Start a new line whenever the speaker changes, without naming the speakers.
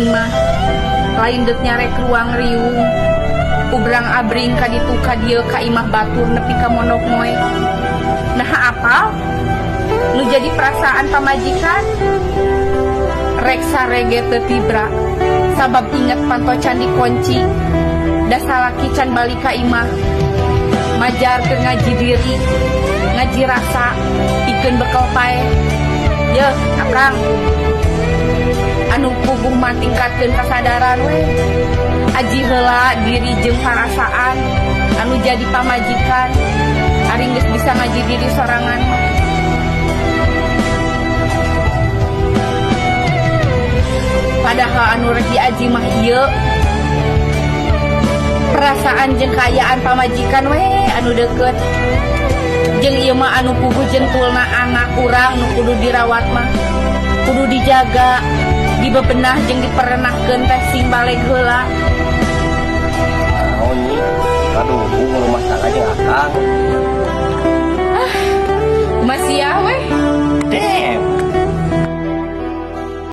Aing mah lain deuk nyarek ruang riung ubrang abring ka ditu ka dieu ka imah batur nepi ka mondok moe. Naha apal nu jadi perasaan pamajikan rek sare ge teu tibra sabab inget panto can dikunci da salaki can balik ka imah. Majar keur ngaji diri ngaji rasa pikeun bekel paeh. Yeuh akang anu puguh mah tingkatkeun kasadaran we, aji heula diri jeung parasaan anu jadi pamajikan ari geus bisa ngaji diri sorangan mah. Padahal anu rek diaji mah ieu perasaan jeung kaayaan pamajikan we anu deukeut jeung ieu mah anu puguh jentulna anak urang nu kudu dirawat mah kudu dijaga dibebenah jeung diperenahkeun teh sing baleg heula.
Naon, Nyi? Aduh, rumah tangga jeung akang.